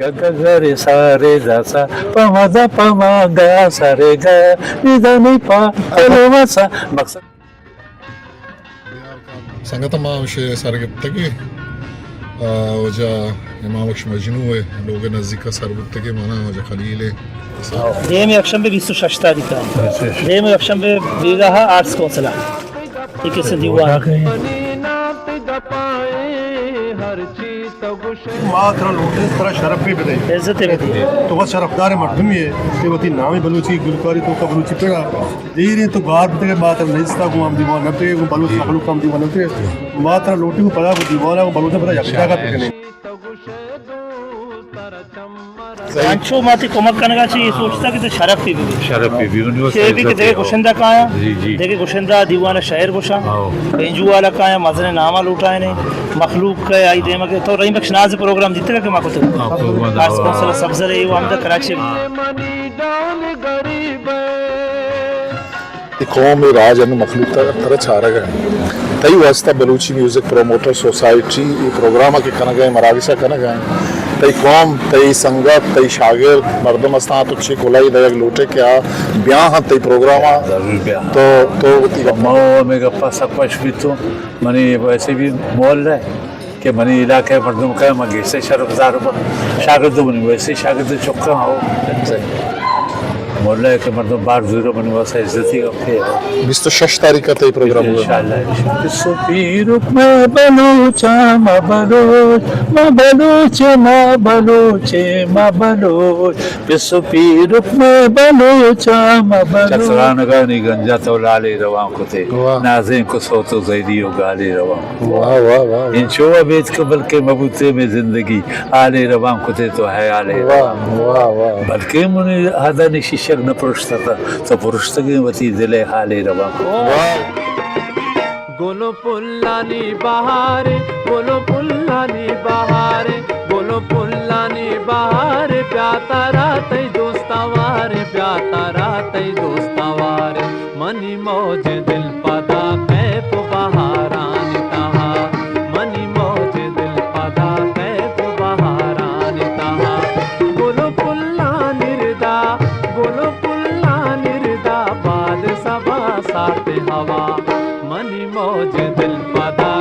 گ گ گ رے سا رے داسا، پ ما دا پ ما گا سا رے گا، نی دا نی پا، چلو واسا۔ مقصد سنگت، ما ہمشے سر گپتگے، آ، واجہ امام بخش مجنو ءِ لوگ ءِ نزیک ءَ سر بوتگے، مانا واجہ خلیل ءِ۔ دیم یک شنبے بیست و شش تاریخ ءَ۔ دیم یک شنبے بیگاہ ءَ آرٹس کونسل ءَ۔ اے کسے دیوان۔ ما ترا لوٹیں، ترا شرفے بدے۔ عزتے بدے۔ تو بس شرفدار مردمے ئے کہ وتی نامی بلوچی گلوکاری توکا بلوچی پڑا دیریں تو گار بوتگے، ما ترا نیستا گوں ہم دیوان نہ بوتگے، گوں بلوچ مخلوق ہم دیوان نہ بوتگے۔ ما ترا لوٹیں گوں پدا گوں دیوانا گوں بلوچاں پدا یک جاگہ بکنیں۔ انچو ما تئی کمک کنگا چہ اے سوچتا کہ تو شرفے ببے۔ شرفے ببے، منی واسطہ چے بی کہ عزتے دگہ ہو۔ گشندہ کایاں، جی، جی۔ دگہ گشندہ دیوان شعر گوشاں، ہاؤ۔ پنجو والا کایاں، مزن ناما لوٹائینے، مخلوق کہ آئی دیما کہ تو رحیم بخش ناز پروگرام دیتگا کہ ما کتو۔ ہاں، پروگرام، آرٹس ہاؤ۔ کونسل سبزر ءَ، اے ہم دا کراچی۔ اے قوم، اے راج انو مخلوق ترا، ترا چارگا انت۔ تئی واسطہ بلوچی میوزک پروموٹر سوسائٹی اے پروگرام ءَ کہ کنگا انت، مراگش ءَ کنگا انت، تئی قوم، تئی سنگت، تئی شاگرد، مردم استاں، تو چے کلاہی دئیگ لوٹے کہ آ بیاں ہاں تئی پروگرام ءَ؟ ضرور بیاں۔ تو، تو وتی گپ۔ ما ہمے گپ ءَ سک وش بیتوں۔ منی ویسے بھی مول ہے کہ منی علاقہ ءِ مردم کہ من گیشتر شرفدار باں، شاگرد منی ویسے شاگرد چکاں ہو۔ مول ہے کہ مردم بار زور منی واسطہ عزتی گپے۔ بیست و شش تاریخ ءَ تئی پروگرام ہوگا۔ انشاءاللہ، انشاءاللہ۔ سو پیرک میں بلوچ، ما بلوچ، ما بلوچ، ما بلوچ، ما بلوچ۔ پس و پیرک مئے بلوچاں، ما بلوچ۔ چترانگانی گنجا تو لالے روان کتے، واہ۔ نازینک و سوت و زیدی و گالے روان کتے۔ واہ، واہ، واہ، واہ۔ انچو ابید کہ بلکہ مبوتے میں زندگی، حالے روان کتے تو حیالے واہ، روان کتے۔ واہ، واہ۔ بلکہ منی ہدانی شیشگ نہ پرشتہ، تو پرشتگیں وتی دل ءِ حالے روان کتے۔ واہ۔ گل و پلانی بہارے، گل و پلانی بہارے، گل و پلانی بہارے، بیا ترا تئی دوست آوارے، بیا ترا تئی دوست آوارے۔ منی موج دل پدا کیف بہارانی تہا، منی موج دل پدا کیف بہارانی تہا۔ گل و پلانی ردا، گل و پلانی ردا، باد صبا ساعت ہوا۔ منی موج دل پدا